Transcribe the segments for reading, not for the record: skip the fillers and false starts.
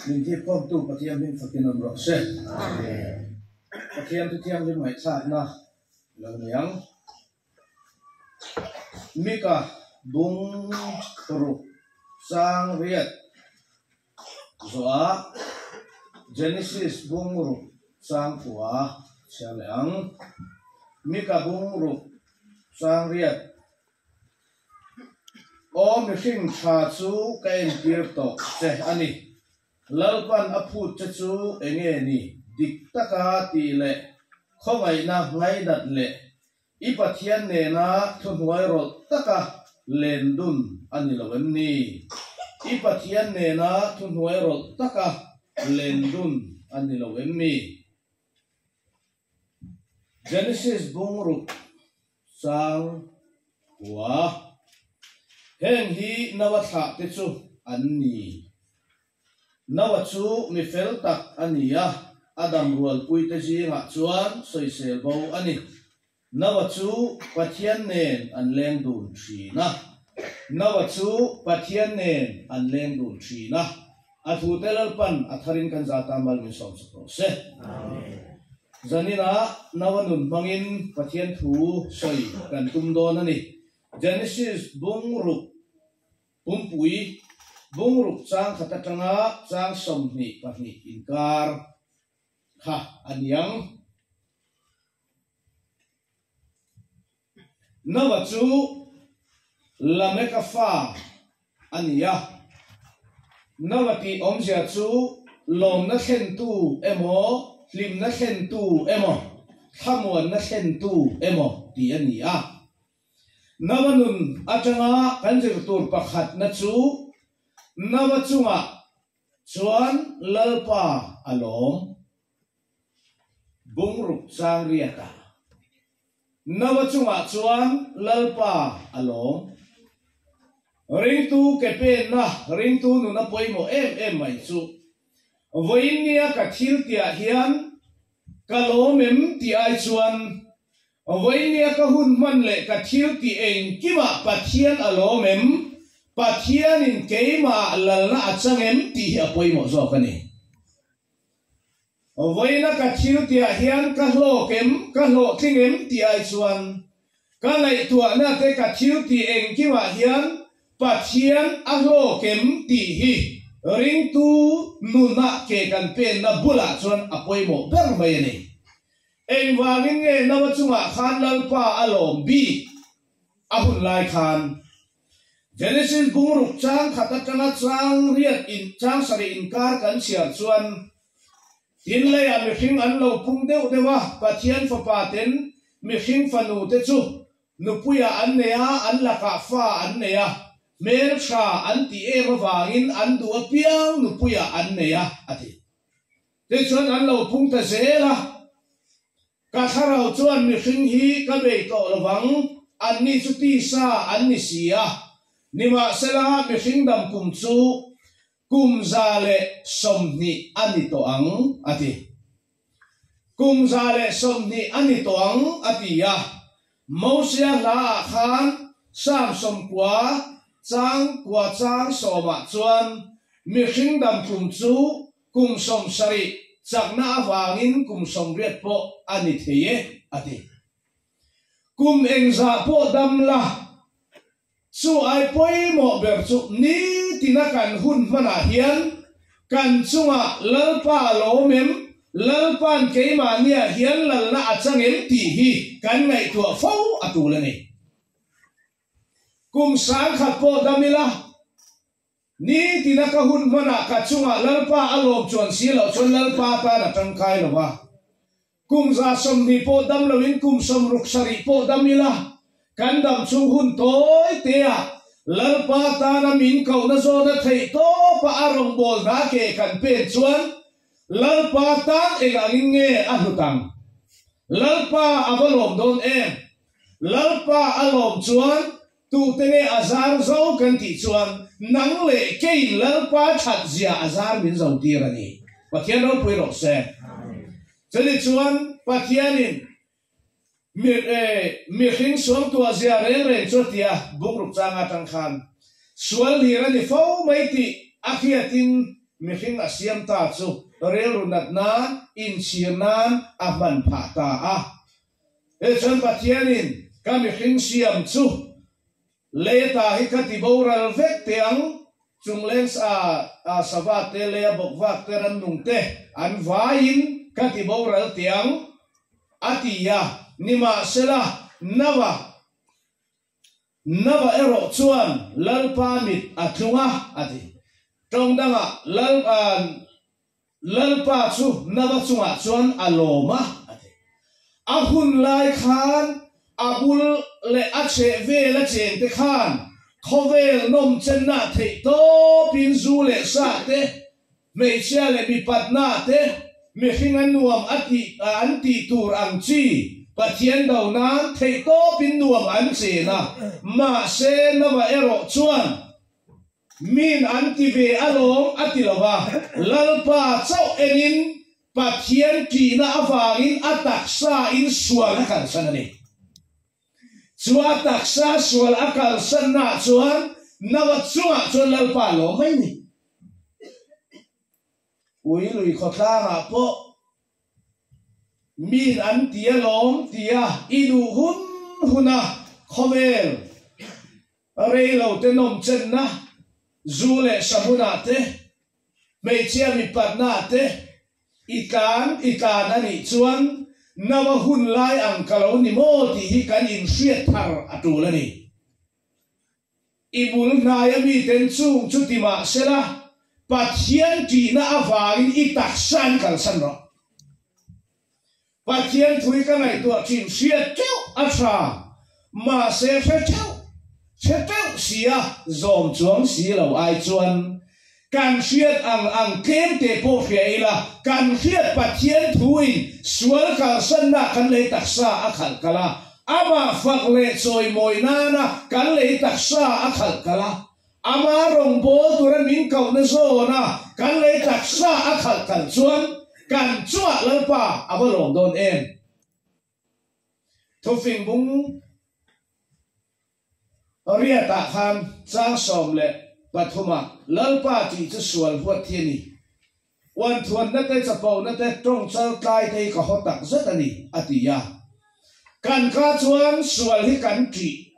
Min hipkhawmtu Pathian hming fakin awm rawh se. Pathian thu thianghlim ngaihthlakna lo ni ang. Mika bung ruk chang riat zawhah Genesis bung ruk chang kua chhiar leh ang. Mika bung ruk chang riat Aw mihring tha chu ka entir tawh che a ni. Lalpan a phut che chu enge ni dik taka tih leh khawngaihna ngainat leh i Pathian nena thuhnuai rawlh taka len dun a ni lo em ni? I Pathian nena thuhnuai rawlh taka len dun a ni lo em ni? Genesis bungruk Chang kua. Heng hi Noa thlah te chu an ni. Noa chu mi fel tak a ni a, a dam rualpui te zingah chuan sawisel bo a ni. Noa chu Pathian nen an leng dun thin a. Noa chu Pathian nen an leng dun thin a. A thute Lalpan a tharin kan zata mal min sawm chak rawh se. Zaninah naua nun hmangin Pathian thu sawi kan tum dawn a ni. Genesis bungruk pumpui bungruk chang khat atanga chang 22 inkar kha a niang. Noah chu Lameka fa a ni a. Noah tih awmzia chu lawmna thlentu emaw, hlimna thlentu emaw, thlamuanna thlentu emaw tih a ni a. Noah nun atanga kan zir tur pakhatna chu Noah chungah chuan Lalpa a lawm. Bungruk chang riata Noa chungah chuan Lalpa a lawm. Ringtu ke penna, ringtu nuna pawimawh em em mai chu vawiin nia ka thil tiah hian ka lawm em tih ai chuan vawiin nia ka hun hman leh ka thil tih engkimah Pathian a lawm em, Pathianin keimahah lalna a chang em tih hi a pawimawh zawk a ni. Vawiina ka thil tihah hian ka hlawk em, ka hlawhtling em tih ai chuan ka ngaihtuahna te ka thil tih engkimah hian Pathian a hlawk em tih hi ringtu nunah ke kan penna bulah chuan a pawimawh ber mai a ni. Engvangin nge Noa chungah khan Lalpa a lawm bik a hun lai khan? Genesis bungruk chang khat atanga chang riat in chang sarih inkar kan chhiar chuan tin leiah mihring an lo pung deuh deuh a, Pathian fapa ten mihring fanu te chu nupuiah an nei a, an lakah fa an nei a, hmeltha an tih em avangin an duh apiang nupuiah an nei a, a ti. Tichuan an lo pung ta zel a. Ka thlarau chuan mihring hi ka bei tawh lo vang, anni chu tisa an ni si a. Nimahsela mihring dam kum chu kum 120 a ni tawh ang, a ti. Kum 120 a ni tawh ang, a ti a. Mosia hlaah khan Psalm 90 chang kua chang sawmah chuan mihring dam kum chu Kum 70 chakna avangin kum 80 pawh a ni thei e, a ti. Kum engzah pawh dam la, chu ai pawimawh ber chu nitina kan hun hmanah hian kan chungah Lalpa a lawm em, Lalpa'n keimahniah hian lalna a chang em tih hi kan ngaihtuah fo a tul a ni. Kum 1000 pawh dam ila, Nitina ka hun hmanah ka chungah Lalpa a lawm chuan si loh chuan Lalpa tan a tangkai lo va. Kum 120 pawh dam loin kum 67 pawh dam ila, kan dam chhung hun tawi teah Lalpa tana min kohna zawna theih tawpa a rawngbâwl hna ke kan pen chuan Lalpa tan eng angin nge a hlut ang? Lalpa a va lawm dawn em? Lalpa a lawm chuan Tute nge a zar zo kan tih chuan nang leh keiin Lalpa that zia a zar min zo tir a ni. Pathian ropui rawh se. Chuni chuan Pathianin mihring suangtuah zia reng reng chu a ti a, bungruk changa tang khan sual hlir a ni fo mai tih a hriatin. mihring a siam ta chu rilru nat nan, inchhir nan a hman phah ta a. He chuan Pathianin ka mihring siam chu Leta hi ka ti boral vek teh ang, chungleng a sava te leh a bawkvak te rannung te an vaiin ka ti boral teh ang, a ti a. Nimahsela, Nava Nava erawh chuan Lalpa mit a tlung a, a ti. Tawng dangah Lal Lalpa chu Nava chungah chuan a lawm a, a ti. A hun lai khan a bul leh a chheh vel a chengte khan khawvel nawmchenna theih tawpin zu leh sa te, hmeichhia leh mipatna te, mihring a nuam a tih an tih tur ang chi Pathian do nan theih tawpin nuam an chen a, mahse Nava erawh chuan Min an ti ve alawm a ti lo a, Lalpa chauh enin Pathian ṭihna avangin a taksa in sual a kalsan a ni. Chu a taksa sual a kalsannaah chuan Nava chungah chuan Lalpa a lawm mai ni. Ui lui khawtlangah pawh min an ti alawm tia i duh hun huna khawvel Rei lo te nawm chenna, zu leh sahmunah te, hmeichhia mipatnaah te i tlan i tlan a nih chuan naua hun lai ang ka lo ni maw tih hi kan inhriat thar a tul a ni. I bul hnaia miten chung chu ti mah sela, Pathian ṭihna avangin i taksa in kalsan rawh. Pathian thui ka ngaihtuah thin hriat teuh a tha, mahse hre theuh hre teuh sia zawm chuang si lo ai chuan kan hriat ang ang tlem te pawh hria ila kan hriat Pathian thuin sual kalsanna kan lei taksa a khalh kal a, amah fak leh chawimawi nana kan lei taksa a khalh kal a, Ama rawngbâwl tura min kohna zâwna kan lei taksa a khalh kal chuan kan chungah Lalpa a va lâwm dâwn em? Thufing bung riatah khan chang 13 ah Lalpa tih chu sual huat hi a ni. Uanthuanna te, chapona te, tawngchal tlai te hi ka haw tak zet a ni, a ti a. Kan kha chuan sual hi kan ṭih.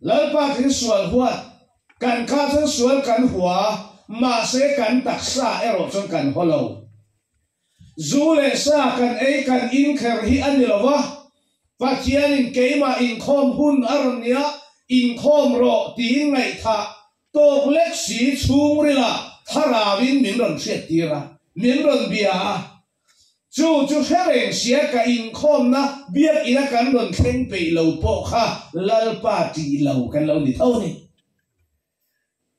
Lalpa thil sual huat, kan kha chuan sual kan hua, mahse kan taksa erawh chuan kan haw lo. Zu leh sa kan ei kan in kher hi a ni lo va, Pathianin keimah inkhawm hun a rawn nia, inkhawm rawh tiin ngaihthah tawk lek si chhungrila thlarauin min rawn hriattir a, min rawn bia a. Chu chu hre reng sia ka inkhawmna biakina kan rawn thleng peih lo pawh kha Lalpa tih lo kan lo ni tho a ni.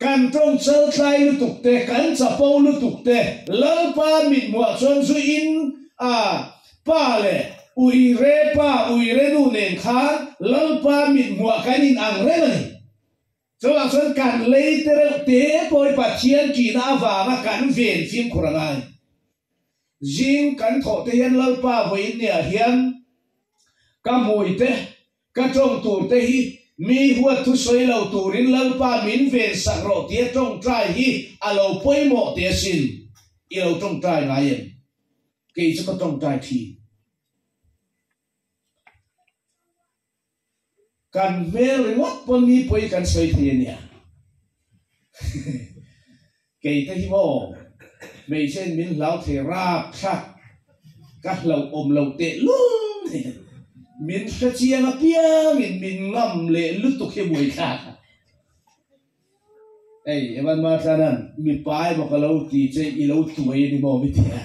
Kan tawng chaltlai lutuk te, kan chapo lutuk te, Lalpa mithmuah chuan zu in a pa leh uire pa uire nu nen khan Lalpa mithmuah kan in ang reng a ni. Chuvang chuan kan lei te reuh te pawh hi Pathian ṭihna avanga kan ven fimkhur a ngai. Zing kan thawh te hian Lalpa vawiin niah hian ka hmui te, ka tawng tur te hi mi huat thu sawi lo turin Lalpa min ven sak rawh tia tawngtai hi a lo pawimawh teh asin. I lo tawngtai ngai em? Kei chu ka tawngtai thin. Kan hmel ringawt pawn mi pawi kan sawi thei a nia. Kei te hi maw hmeichhe in min hlau thei rap thlak ka hlauh awm lo teh lul thei a ni. Min hre chiang apiang in min ngam leh lutuk hi buai thlak a. Ei Evan Martlanan mipa emaw ka lo ti che i lo tuai a ni maw mi ti a.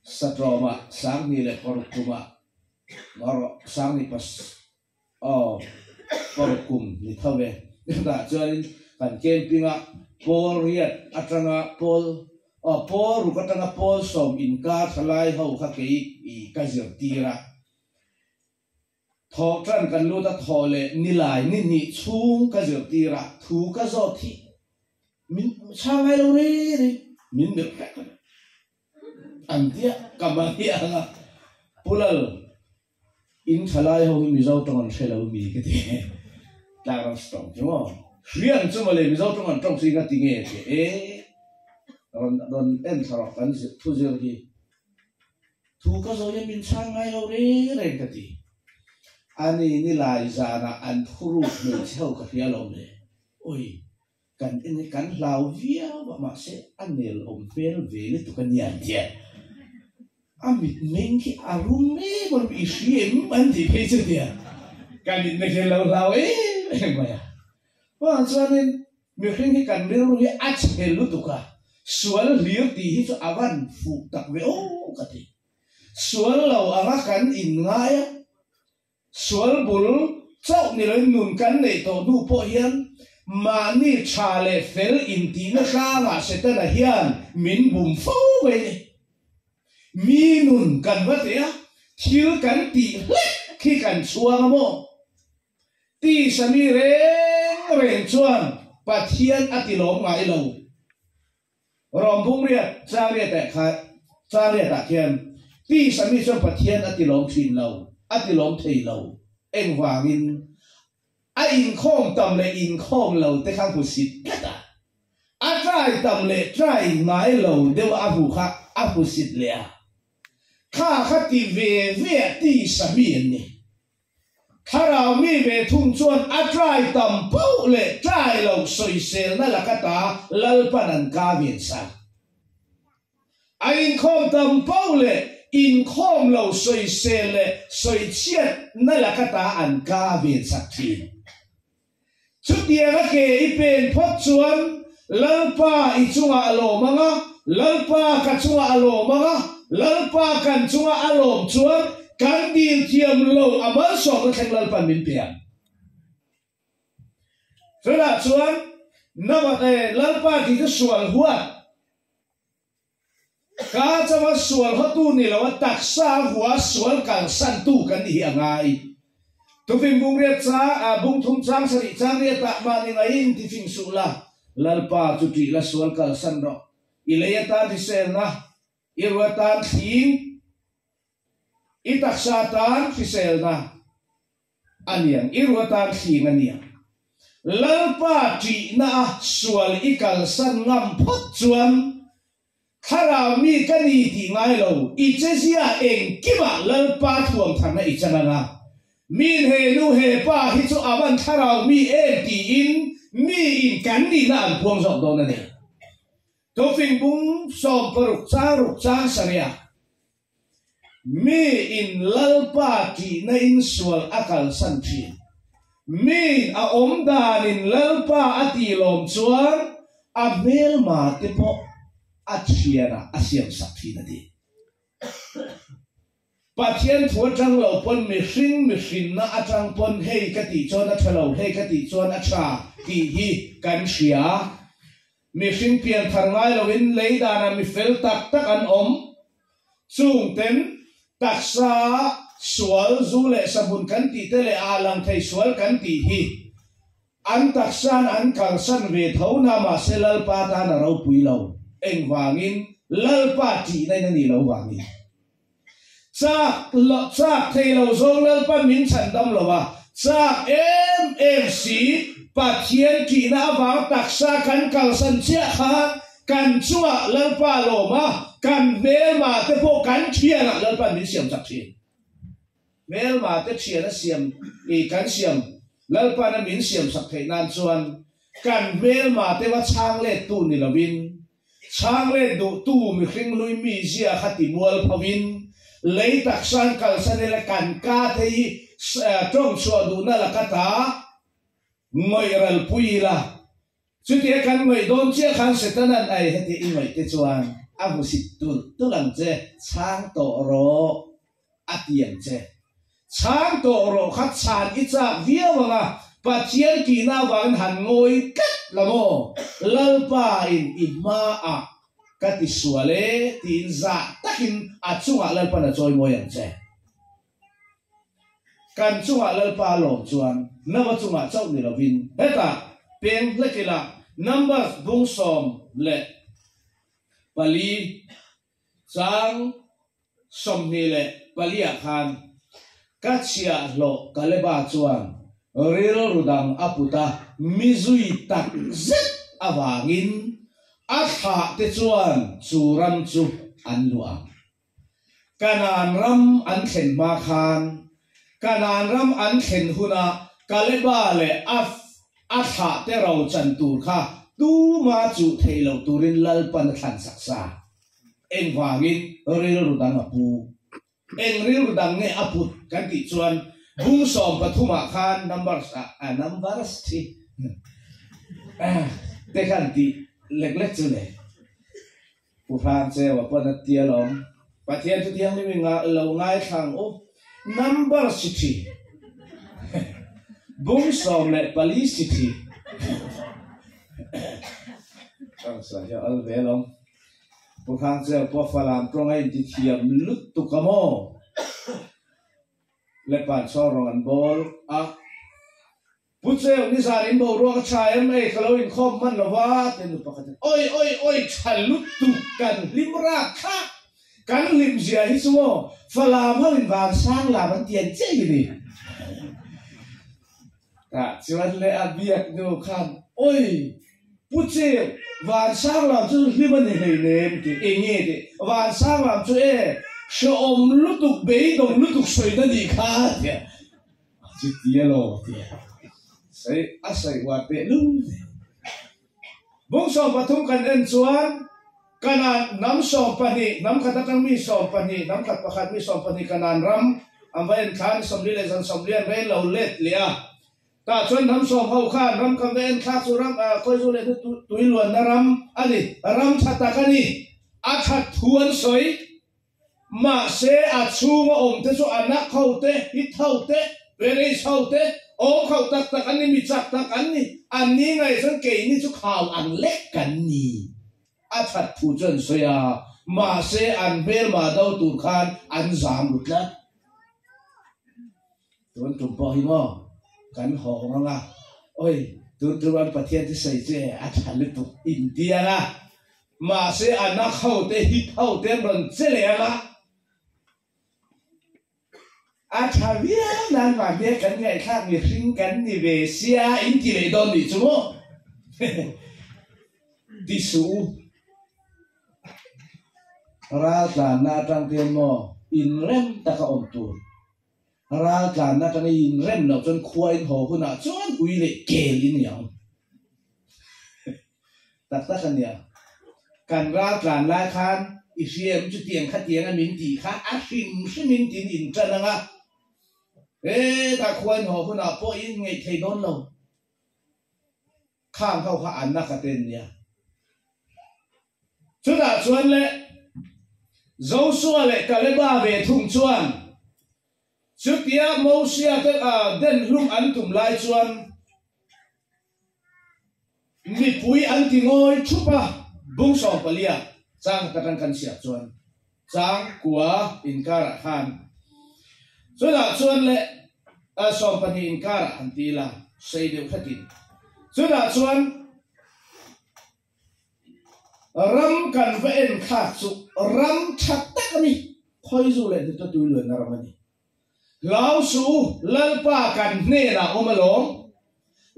Satrawmah Sangni leh paruk kumah erawh Sangni pas aw paruk kum ni tho e. Chutah chuanin kan camping a pawl riat atanga pawl aw pawl ruk atanga pawl sawm inkar thalai ho kha kei i ka zirtir a. Thawh tan kan lut a thawh leh nilai ni hnih chhung ka zirtir a, thu ka zawt hi min chhang ngai lo ri ri, min melh hrek hrek an tia ka mal hi ang a, Pu Lal, in thalai ho hi Mizo tawng an hre lo mi ka ti, Tlangram tawng chu maw? Hriang chu mawle Mizo tawng an tawng chu eng a ti nge tih e rawn rawn en thla rawh kan thu zir hi. Thu ka zawi a min chhang ngai lo reng reng ka ti. Ani nilai zanah an thuruk hmeichhe ho ka hria lo le. Oi kan en hi kan hlau viau a mahse a nel awm hmel ve lutuk a nia an ti a. A mitmeng khi a rum em a rum i hria em an tih phei chu tia ka mitna khi a lo hlau em em mai a. Chuvang chuanin mihring hi kan rilru hi a chhe lutuk a, sual hlir tih hi chu a van fuh tak ve aw ka ti. Sual lo anga kan inngai a, Sual bul chauh ni loin nun kan neih tawh hnu pawh hian mahni tha leh fel intihna hrangah Setana hian min bum fo mai a ni. Mi nun kan va teh a, thil kan tih hlek khi kan chhuang a maw? Tisa mi reng reng chuan Pathian a ti lawm ngai lo. Rom bungriat changriat ah kha changriat ah khian tisa mi chuan Pathian a ti lawm thin lo, a ti lawm thei lo. Engvangin a inkhawm tam leh inkhawm lo te kha hmu sit tlat a, a try tam leh try ngai lo deuh a hmu kha a hmu sit leh a, kha kha ti ve ve a tisa mi an ni. Thlarau mi ve thung chuan a try tam poh leh try lo sawiselna laka ta Lalpan an ka ven sa. A inkhawm tam poh leh inkhawm lo sawisel leh sawichhiatna laka ta an ka ven sak thin. Chutiang a ke i pen phawt chuan Lalpa i chungah a lawm ang a, Lalpa ka chungah a lawm ang a, Lalpa kan chungah a lawm chuan kan dil thiam lo a malsawmna thleng Lalpan min pe ang. Chutah chuan Lalpa tih chu sual huat. Ka chauha sual hawtu ni lo a taksa hua sual kalsantu kan ni hi a ngai. Tufing bungriat cha a bungthum chang sarih chang riatah mahni ngaiin tifing suh la, Lalpa chu ṭih la sual kalsan rawh. I lei atan hriselna, i ru atan thling, i taksa atan hriselna. A niang, i ru atan thling a niang. Lalpa ṭihna a sual i kalsan ngam phawt chuan Thlarau mi ka ni tih ngai lo, i chezia engkimah Lalpa thuam tharna i chan ang a. Min he nu he pa hi chu a van Thlarau mi em tiin miin kan nihna an puang zawk dawn a ni. Tufing bung 16 chang ruk chang sarih a. Mi in Lalpa tihna in sual a kalsan thin. Mi in a awm dan in Lalpa a tih lawm chuan a hmelma te pawh a thianah a siam sak thin a ti. Pathian thu atang lo pawn mihring mihrinna atang pawn hei ka tih chuan a tha lo, hei ka tih chuan a tha tih hi kan hria. Mihring pian thar ngai loin lei danah mi fel tak tak an awm. Chung ten taksa sual zu leh sahmun kan tih te leh ah lang thei sual kan tih hi an taksan an kalsan ve tho na mahse Lalpa tan a ropui lo. Engvangin Lalpa tihna in a nih lo vangin. Chak lo, chak thei lo zawng Lalpan min chhan dam lo a, chak em em si, Pathian ṭihna avang taksa kan kalsan chiah khan kan chungah Lalpa lawm a, kan hmelma te pawh kan ṭhianah Lalpan min siam chak ṭhin. Hmelma te ṭhian a siam i kan siam Lalpan a min siam sak theih nan chuan kan hmelma te va chhang let tu ni lovin Chhang let duhtu mihring hlui mizia kha ti mual phovin, lei taksan kalsan ila kan ka te hi tawng chhuah duhna laka ta ngawih ralpui ila. Chutia kan ngawih dawn chiah khan Setanan ai heti i ngawih te chuan a hmusit tulh tulh ang che, chhang tawh rawh. A ti ang che. Chhang tawh rawh kha chhan i chak viau ang a, Pathian tihna avangin han ngawi tlat la maw? Lalpa in i hmaah ka ti sual e tiin zah takin a chungah Lalpan a chawi mawi ang che. Kan chungah Lalpa a lawm chuan nava chungah chauh ni lovin hetah peng hlek ila Numbers bung 14 chang 24 ah khan ka chhiahhlawh Kaleba chuan rilru dang a put a. mi zui tak zet avangin a thlahte chuan chu ram chu an luah ang. Kanaan ram an thlen hma khan, Kanaan ram an thlen huna Kaleba leh a a thlahte ro chan tur kha tuma chuh theih loh turin Lalpan a thlan sak sa. Engvangin rilru dang a pu. Eng rilru dang nge a put kan tih chuan bung sawmpathumah khan numbers ah a numbers thi te khan tih lek lek chu le. Pu Hrang Cheua pawn a ti alawm. Pathian chu thianghlim i lo ngaithla ang u. Number si thi. Bung 14 si thi. Hrang sa hi a al ve alawm. Pu Hrang Cheua pawh Falam tawng a inti thiam lutuk a maw? Lepan chhawng rawng an bawl a. Pu Cheu, nizan in boruak a tha em? Ei, ka lo inkhawm hman lo va, ti nu pakhat in. Oi, oi, oi, tha lutuk, kan hlim rak kha. Kan hlim zia hi chu maw, Falam ho in van sang lam an tian chiah hi ni. Tah chuan le a biak nu khan, Oi, Pu Cheu, van sang lam chu hlim a ni hleinem, ti. Eng nge ti? Van sang lam chu e, hrehawm lutuk, beidawng lutuk sawina nih kha, tia. A chi ti a lo ti a sawi a sawi uar teh lul hle. Bung 13 kan en chuan Kanan hnam 12, hnam khat atang mi 12, hnam khat pakhat mi 12 Kanan ram an va en thla ni 40 leh zan 40 an rel lo let leh a. Tah chuan hnam sawm ho khan ram kan va en thlak chu ram Khawizu leh tui luanna ram a ni, ram tha tak a ni, a that thu an sawi. Mahse, a chhunga awmte chu a nak ho te, hit ho te, Peres ho te, awm khauh tak tak an ni, mi chak tak an ni. An ni ngaih chuan keini chu khau ang lek kan ni. A that thu chu an sawi a, mahse an hmelma do tur khan an zam ru tlat. Tun tum pawh hi maw kan hawng ang a, oi tun tum an Pathian chu sawi chu e a tha lutuk intiang a, Mahse a nak ho te hit ho te an rawn che leh ang a, a tha viau nan mahnia kan ngaihthlak mihring kan ni ve sia in ti leh dawn nih chu maw ti suh u. Raltlanna atang te hian maw inrem taka awm tur, raltlanna atanga inrem loh chuan khua in haw hunah chuan ui leh kel in ni ang. Tak tak a nia. Kan ral tlan lai khan i hria em chutiang khatiang a min tih kha a hrim hrim in tin in tan ang a. Hetah khua in haw hunah pawh in ngaih thei dawn lo. Khang ho kha an nak a ten nia. Chutah chuan le Joshua leh Kaleba ve thung chuan chutia Mosia te den hlum an tum lai chuan Mipui an ti ngawi thup a, bung 14 chang khat atang kan siak chuan chang kua inkarah khan chutah chuan leh 12 inkarah han ti ila sei deuh hretin chutah chuan ram kan va en thlak chu ram tha tak a ni, khawizu leh hnute tui luanna ram a ni. Hlau suh u, Lalpa kan hnenah awm alawm.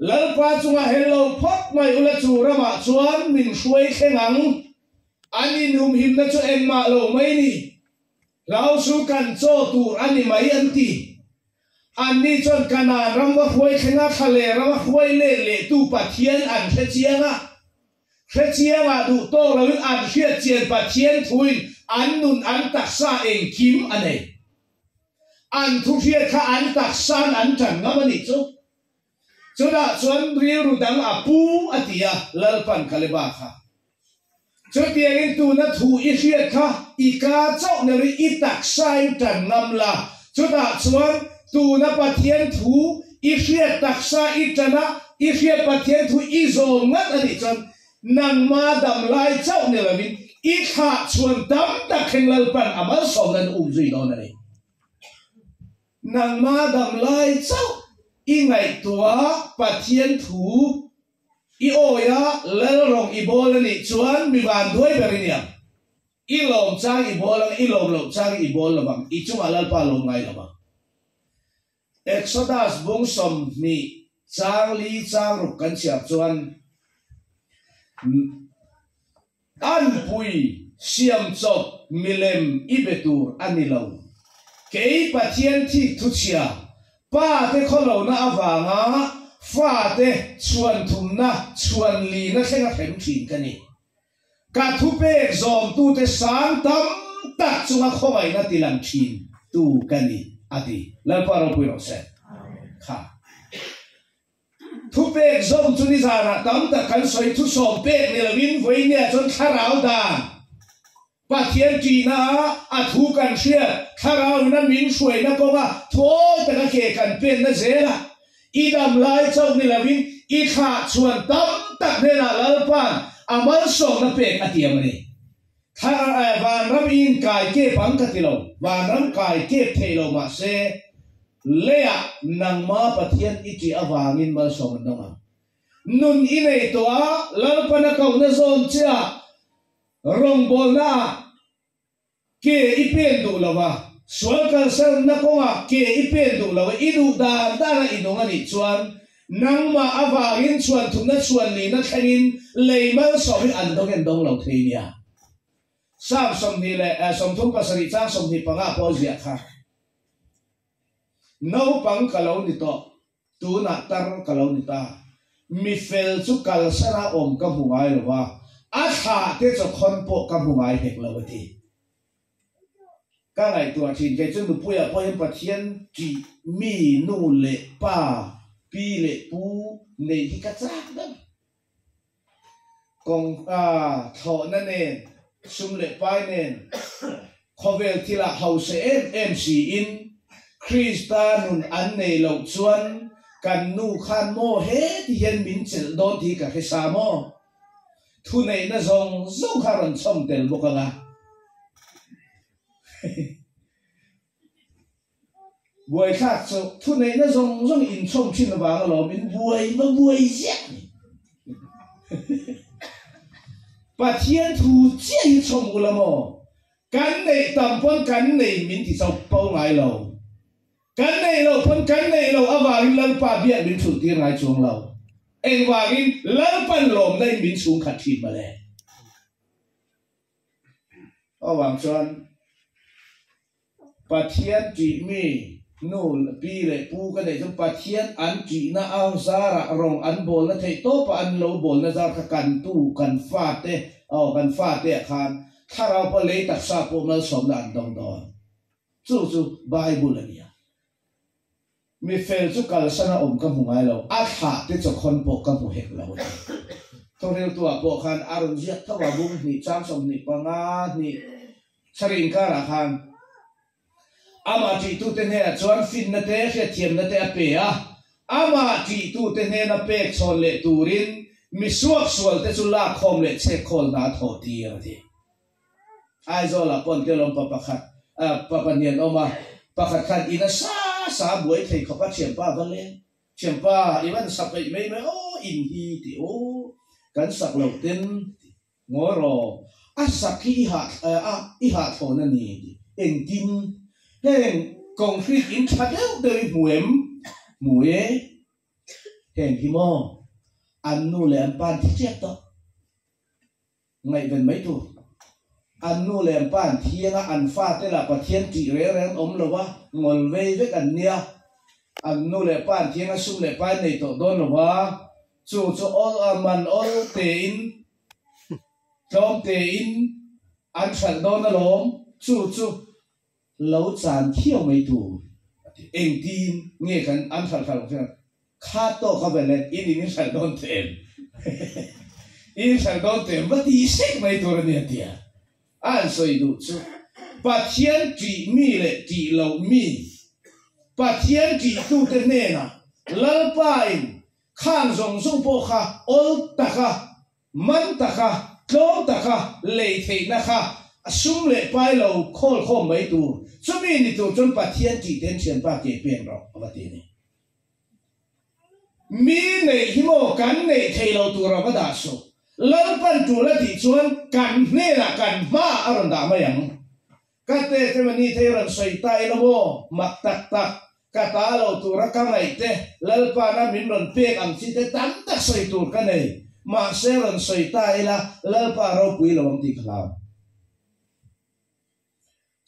Lalpa chunga hel lo phawt mai ula chu ramah chuan min hruai thleng ang. An inhumhimna chu engmah lo mai ni. Hlau suh kan chaw tur a ni mai an ti. Anni chuan Kanaan ram va hruai thlenga thla leh rama hruai let lehtu Pathian an hre chiang a. Hre chiangah duh tawk loin an hriat chian Pathian thuin an nun an taksa engkim a nei. An thu hriat kha an taksan an tan ngam a nih chu. Chutah chuan rilru dang a pu a ti a, Lalpan Kaleba kha. Chutiangin tuna thu i hriat kha i ka chauh nerin i taksain tan ngam la. Chutah chuan tuna Pathian thu i hriat taksa i tan a, i hriat Pathian thu i zawm ngat a nih chuan Nangma dam lai chauh ni lovin i thlah chhuan tam tak thleng Lalpan a malsawmna an um zui dawn a ni. Nangma dam lai chauh i ngaihtuah Pathian thu i awi a, Lal rawng i bawl a nih chuan mi van duai ber i ni ang. I lawm chang i bawl ang, i lawm loh chang i bawl lovang, i chungah Lalpa a lawm ngai lovang. Exodus bung 20. Chang li chang ruk kan chhiar chuan Anpui siam chawp milem i be tur a ni lo. Kei Pathian thik thuchhia, pa te khawlohna avanga fa te chhuan thumna chhuan lina thlenga hrem thin ka ni. Ka thupek zawmtute sang tam tak chunga khawngaihna tilang thin tu ka ni, a ti. Lalpa ropui rawh se. Kha. Thupek zawm chu nizanah tam tak kan sawi thusawm pek ni loin vawinia chuan thlarau dan Pathian ṭihna ah a thu kan hriat, thlarauina min hruaina kawnga thuawi taka ke kan penna zela i dam lai chauh ni loin i thlah chhuan tam tak hnenah Lalpa'n a malsawmna pek a tiam a ni. Vanram i inkai kep ang ka ti lo, vanram kai kep thei lo mahse leiah nangma Pathian i ṭih avangin malsawm an dawng ang. Nun i nei tawh a, Lalpan a kohna zawn che a, rawngbawlna ah ke i pen duh lo a, sual kalsanna kawngah ke i pen duh lo a, i duh dan dana i nung a nih chuan nangmah avangin chhuan thumna chhuan lihna thlengin lei malsawm hi an dawng en dawng lo thei nia. Psalm 37 chang 25 pawh a ziah kha. Naupang ka lo ni tawh, tunah tar ka lo ni ta. Mi fel chu kalsana awm ka hmu ngai lo va, a thlah te chawkhawn pawh ka hmu ngai hek lo a ti. Ka ngaihtuah thin kei chu nupuiah pawh hian Pathian ṭih mi nu leh pa, pi leh pu neih hi ka chak ber. Kawng thlawhna nen, sum leh pai nen, khawvel thilah hausa em em siin Krista nun an nei loh chuan kan nu khan maw heti hian min chelh dawn tih ka hre sa maw? Thuneihna zawng zawng kha rawn chhawm tel bawk ang a. Buaithlak chu thuneihna zawng zawng inchhawm thin avang alawm in buai va buai ziah ni. Pathian thu chiah hi chhawm ula maw? Kan neih tam pawn kan nei min ti chauh po ngai lo. Kan neih loh pawn kan neih loh avangin Lalpa biak min thulh tir ngai chuang lo. Engvangin Lalpan lawmna in min chhungkhat thin mawle. Avang chuan Pathian ṭih mi nu, pi leh pu ka neih chuan Pathian an ṭihna a zarah rawng an bawlna theih tawpah an lo bawlna zar kha kan tu, kan fate, aw kan fate ah khan thlarau pawh lei taksa pawh malsawmna an dawng dawn. Chu chu Bible a nia. Mi fel chu kalsan a awm ka hmu ngai lo, a thlah te chawkhawn pawh ka hmu hek lo a ti. Thawhriltuah pawh khan a rawn ziak tho a, bung hnih chang 25 hnih sarih inkarah khan amah ṭihtute hnenah chuan finna te hriatthiamna te a pe a, amah ṭihtute hnena pek chhawn leh turin mi suaksualte chu lakkhawm leh chhekkhawl hna a thawh tir a ti. Aizawlah pawh an tel awm pa pakhat pa pahnih an awm a, pakhat khan in a sa sa a buai thei khawp a, thianpa a va leng, thianpa i van sa peih mai mai aw in hi tih aw kan sak loh ten tih ngawi rawh a sak hi i hah a i hah thlawn a ni tih engtin heng concrete in tha deuh deuh i hmu em hmu e heng hi maw an nu leh an pa an thi chiat tawh. Ngaihven mai tur. An nu leh an pa an thiang a, an fate lah Pathian tih reng reng an awm lo a, ngawl vei vek an nia. An nu leh pa an thiang a, sum leh pai an nei tawh dawn lo a, chu chu awl a man awl tein, tlawm tein an hralh dawn alawm, chu chu lo chan thiau mai tur a ti. Engtin nge kan an hralh hralh ang chuan kha tawk a vel e, in in hralh dawn teh em? In hralh dawn teh em? Va ti sek mai tur a ni a ti a. A han sawi duh chu Pathian ṭih mi leh ṭih loh mi, Pathian ṭihtute hnenah Lalpain khang zawng zawng pawh kha awl taka Man taka, tlawm taka lei theihna kha a sum leh pai lo khawl khawm mai tur. Chumi ni tur chuan Pathian tih ten thianpa ke pen rawh a va ti a ni. Mi neih hi maw kan neih thei lo tur a va dah suh. Lalpan tul a tih chuan kan hnenah kan hmaah a rawn dah mai ang. Ka te te mani thei rawn sawi ta ila maw mak tak tak. Ka ta lo tura ka ngaih te, Lalpana min rawn pek ang chi te tam tak sawi tur ka nei. Mahse rawn sawi ta ila Lalpa ropui lo ang tih ka hlau.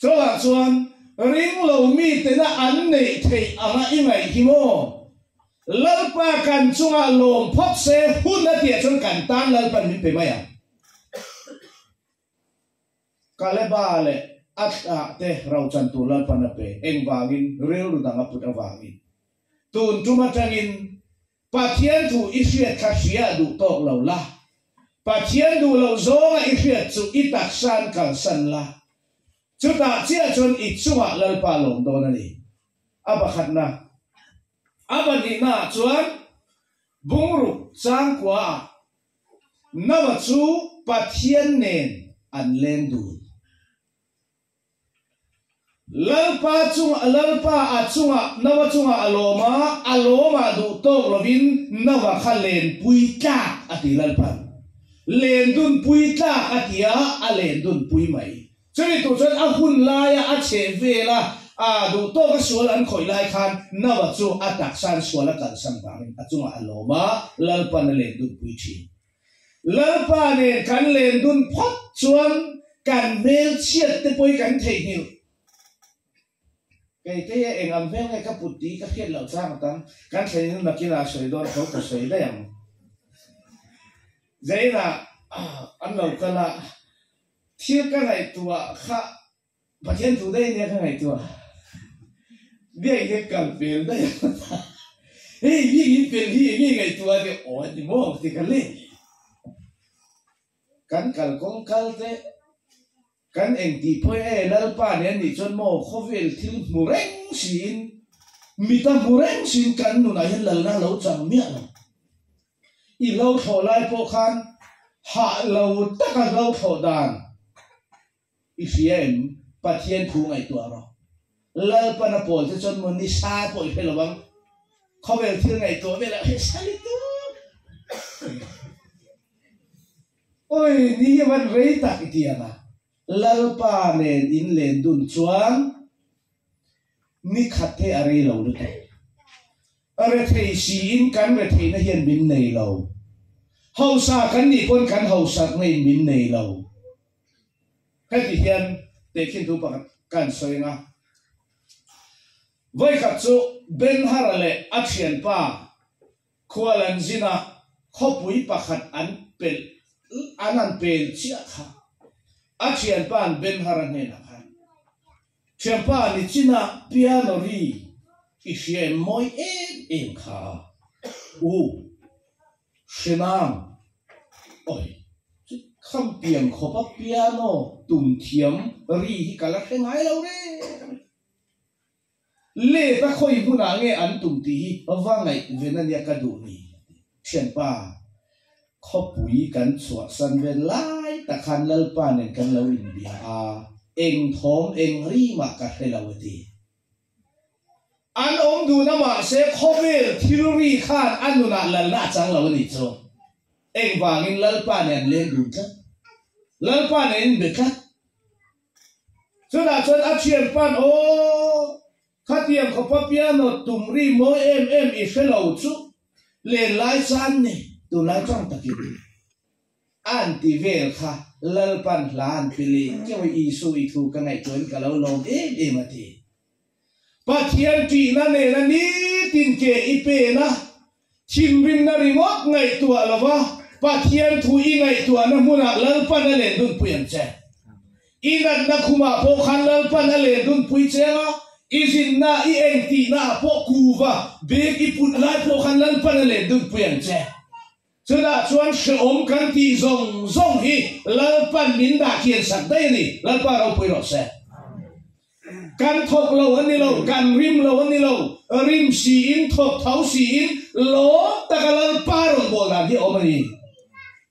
Chawlhah chuan ring lo mitena an neih theih anga i ngaih hi maw? Lalpa kan chungah lawm phawt se hun a tihah chuan kan tan Lalpan min pe mai ang. Kaleba leh a thlah te rochan tur Lalpan a pe, engvangin rilru dang a put avangin. Tun tum atangin Pathian thu i hriat kha hria duh tawk lo la, Pathian duh loh zawnga i hriat chu i taksain kalsan la, chutah chiah chuan i chungah Lalpa lawm dawn a ni. A pakhatna, a pahnihnaah chuan bungruk changkuaah Noah chu Pathian nen an leng dun. Lalpa chung Lalpa a chungah Noah chungah a lawm a, a lawmah duh tawk lovin Noah kha lenpui tlak a ti Lalpa'n. Len dunpui tlak a ti a, a len dunpui mai. Chumi tur chuan a hun laia a chheh vela a duh tawka sual an khawih lai khan Noah chu a taksain sual a kalsan vangin a chungah a lawm a, Lalpa'n a len dunpui thin. Lalpa nen kan len dun phawt chuan kan hmel chhiat te pawh hi kan theihnghilh. Kei te eng ang hmel nge ka put tih ka hriat loh chang atan kan thlen in nakinah sawi dawn tho ka sawi daih ang. Zainah an lo kal a, thil ka ngaihtuah kha Pathian thu daih ania ka ngaihtuah. Biak hi kal fel daih ang a, hei biak in fel hi enge ngaihtuah a ti aw a ti maw ti ka le. Kan kalkawng kal te Kan engtih pawh e Lalpa nen nih chuan maw khawvel thil hmu reng siin, mita hmu reng siin kan nunah hian lalna lo chang miah lo. I hlo thlawh lai pawh khan hah lo taka hlo thlawh dan i hria em? Pathian thu ngaihtuah rawh. Lalpan a pawl te chuan maw nisa pawh i hre lo ang. Khawvel thil ngaihtuah velah hre sa lutuk. Oi, ni hi van rei tak i ti ang a, Lalpa nen in len dun chuan ni khat te a rei lo lutuk. Rethei siin kan retheihna hian min nei lo. Hausa kan nih pawn kan hausakna in min nei lo. Heti hian tehkhin thu pakhat ka han sawi ang a. Vawikhat chu Ben-Hara leh a thianpa Khual an zin a, khawpui pakhat an pelh an han pel chiah kha a thianpa an Ben-Hara hnenah khan, Thianpa nichin a piano ri i hria em mawi em em kha a, u Hrenang, oi chu kham piang khawp a piano tum thiam ri hi ka la hre ngai lo reng a ni. Let a khawi hmunah nge an tum tih hi va ngaih ven a nia ka duh ni a ti. Thianpa, khawpui kan chhuahsan vel lai tak khan Lalpa nen kan lo inbia a, eng thawm eng ri mah ka hre lo a ti. An awm dun a mahse khawvel thil ri khan a nunah lalna a chang lo a nih chu. Engvangin Lalpa nen an leng dun tlat. Lalpa nen inbe tlat. Chutah chuan a thianpa'n, Aw, khatiang khawpa piano tum ri mawi em em i hre lo chu len lai chan ni, tunlai chang takin an ti vel kha Lalpan hla an ti leh keuh i Isu i thu ka ngaihtuahin ka lo lawm em em a ti. Pathian ṭihna nena nitin ke i pen a, thinrimna ringawt ngaihtuah lova Pathian thu i ngaihtuahna hmunah Lalpan a len dunpui ang che. I natna khumah pawh khan Lalpan a len dunpui che ang a, i zinna, i engtihnaah pawh kuva bag i put lai pawh khan Lalpan a len dunpui ang che. Chutah chuan hrehawm kan tih zawng zawng hi Lalpan min dah kian sak daih a ni. Lalpa ropui rawh se. Kan thawk lo a ni lo, kan rim lo a ni lo, rim siin, thawk tho siin lawm taka Lalpa rawngbâwl dan hi a awm a ni.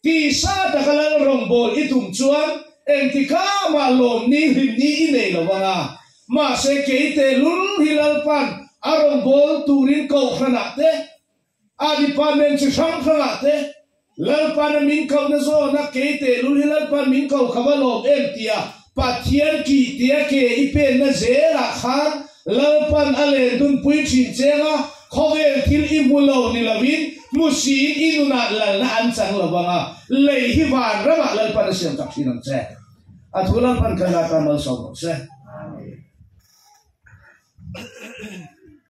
Tisa taka Lal rawngbâwl i tum chuan engtikah mah lawmni hlimni i nei lo vang a. Mahse kei tehlul hi Lalpan a rawngbâwl turin kohhranah te, A department chi hrang hrangah te Lalpan a min kohna zawna kei tehlul hi Lalpan min ko kha va lawm em tia Pathian kih tia ke i penna zelah khan Lalpan a len dunpui thin cheng a, khawvel thil i hmu lo ni lovin hmu siin i nunah lalna an chang lo vang a, lei hi van ramah Lalpan a siam tak thin ang che. A thu Lalpan kan ata malsawm rawh se.